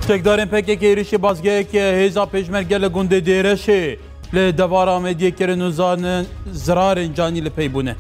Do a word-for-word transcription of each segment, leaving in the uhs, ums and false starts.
Çekdarên P K K êrişî bazgeheke hêza pêşmerge li gundê Dêreşê li devara Amediyê kirin û zanin zirarên canî li pey bûne.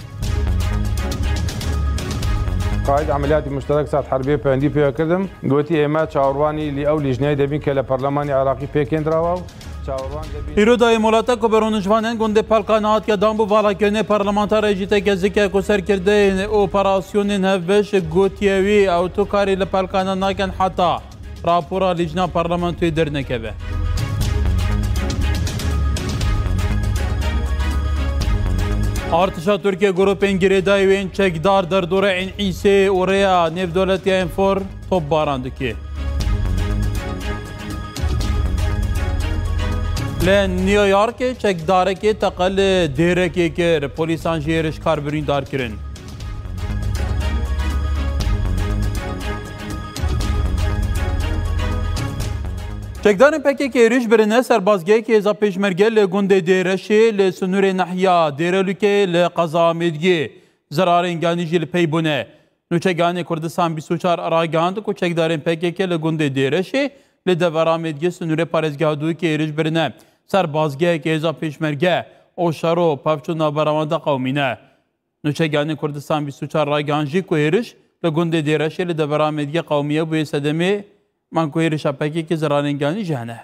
قائد عملیات مشترک ساعت حربیە پەیوەندی پێوە کردم، گوتی ئێمە چاوەڕوانی لی ئەو لیژنەیە دەبین کە لە پەرلەمانی عێراقی پێکێنراوە و چاوەڕوان دەبین. Îro dayê molata ku beronijvanên gundê Pelkan hatiye dan bû valakirinê parlamentarê jî teke zikek û serkirdeyên operasyonên hevbeş gotiye wî ew tu karî li Pelkana nakin heta rapora lîjna parlamentoyê dernekeve. Artişa Tirkiye grûpên girêdayî wên çekdar derdorê Ên Îsê û rêya nêvdewletiya Enfor topbaran dike. Li New Yorkê çekdarekê teqe li dêrekê kir, polîsan jî êrişkar birîndar kirin. Çekdarên P K K êrîş birine serbazgehekî hêza pêşmerge li gundê Dêreşê li sinûrê nehiya Dêrelûkê li qeza Amêdiyê. Zirarên ganî jî li pey bûne. Nûçeganê Kurdistan bîst û çar ragihand ku çekdarên P K K li gundê Dêreşê li devera Amêdiyê sinûrê parêzgeha Dûkê êrîş birine serbazgehekî hêza pêşmerge û şero pevçûn navbera wan de qewimîne. Nûçeganê Kurdistan bîst û çar ragihand jî ku êrîş li gundê Dêreşê li devera Amêdiyê qewimiye bûye sedemê man ku êrîşa P K K zirarên ganî jî hene.